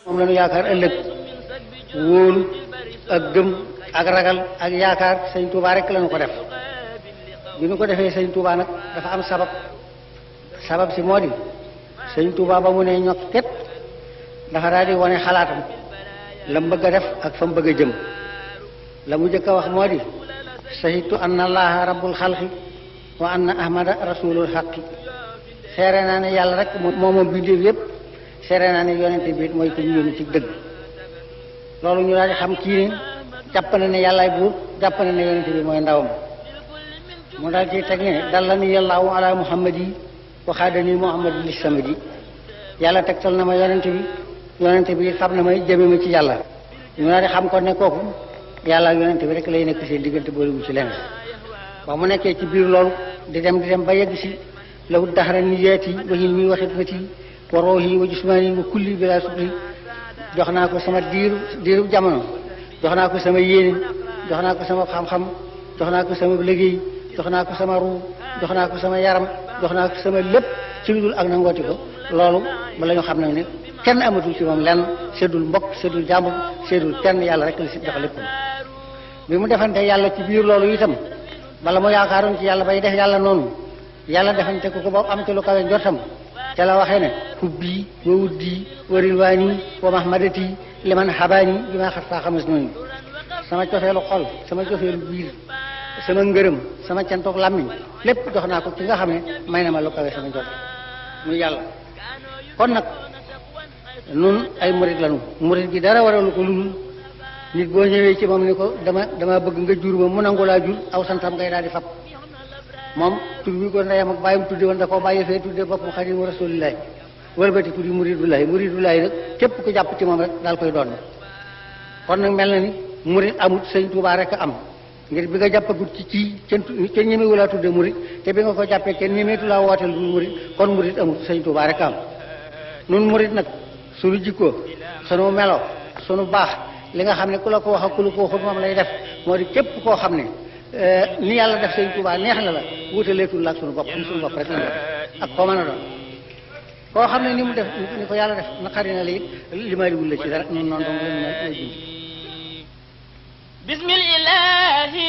moom la ñu yaakaar ëllëg wóolu ak gëm ak ragal ak yaakaar sëñ Touba rek lañu ko def bi ñu ko defee sëñ Touba nag dafa am sabab si moo di sëñ Touba ba mu ne ñokket dafa daal di wane xalaatam la mu bëgg a def ak fa mu bëgg a jëm la mu jëkk a wax moo di sahitu anna allaha rabbul xalqi wa anna ahmada rasulul xaqi seere naa ne yàlla rek moom bindéef yépp seere naa ne yonente bi mooy ko ñu yónni ci dëgg loolu ñu daal di xam kii ne jàpp na ne yàllaay buur jàpp na ne yonente bi mooy ndawam mu daal ci teg ne dalla ni yàllaahu ala muhammad yi waxaadani muhammad li samadi yàlla tegtal na ma yonente bi xam na may jëme ma ci yàlla ñu daal di xam ko ne kooku yàlla ak yonente bi rek lay nekk seen diggante boolewul ci leneen ba mu nekkee ci biir loolu di dem ba yegg si lawu daxara niyaati wa hilmi wa xidmati wa roohi wa jismaani wa kulli bila sukri jox naa ko sama diiru jamono jox naa ko sama yéene jox naa ko sama xam-xam jox naa ko sama liggéey jox naa ko sama ruu jox naa ko sama yaram jox naa ko sama lépp ci lu dul ak na ngooti ko loolu ba la ñu xam nag ne kenn amatul ci moom lenn seddul mbokk seddul jàmbur seddul kenn yàlla rek la si jox lépp bi mu defante yàlla ci biir loolu itam bala mu yaakaaroon ci yàlla bay def yàlla noonu yàlla defante ko ba am ci lu kawe njortam ca la waxee ne hubbi wa wuddi wa rilwaani wa mahmadati liman habaani bi ma xas faa xamas noonu sama cofeelu xol sama cofeelu biir sama ngërëm sama cantoog làmmiñ lépp jox naa ko ci nga xam ne may na ma lu kawe sama njort muy yàlla kon nag nun ay murit lañu murit gi dara waralu ko ludul nit boo ñëwee ci moom ni ko dama bëgg nga jur ma mu nangu laa jur aw santam ngay daal di fab moom tur bi ko ndeyam ak bàyyam tudde woon da koo bàyyi fee tudde bopp xadimu rasulillahi wëlbati tuddi muridullahi nag képp ku jàpp ci moom rek daal koy doon kon nag mel na ni murit amut sëñ Tuubaa rek am ngir bi nga jàppagut ci kenn ñemewu laa tudde murit te bi nga ko jàppee kenn ñemeetu laa wooteel du murit kon murit amut sëñ Tuubaa rek am nun murit nag sunu jikkoo sunu melo sunu baax li nga xam ne ku la ko wax ak ku la ko waxut moom lay def moo di képp koo xam ne ni yàlla def sëñ Tuubaa neex na la wutaleetul la ak sunu bopp ni sunu bopp rek la ak koo mën a doon koo xam ne ni mu def ni ko yàlla def naqari na la it limaaliwul la ci dara noonu dong la ñu may bind bismillahi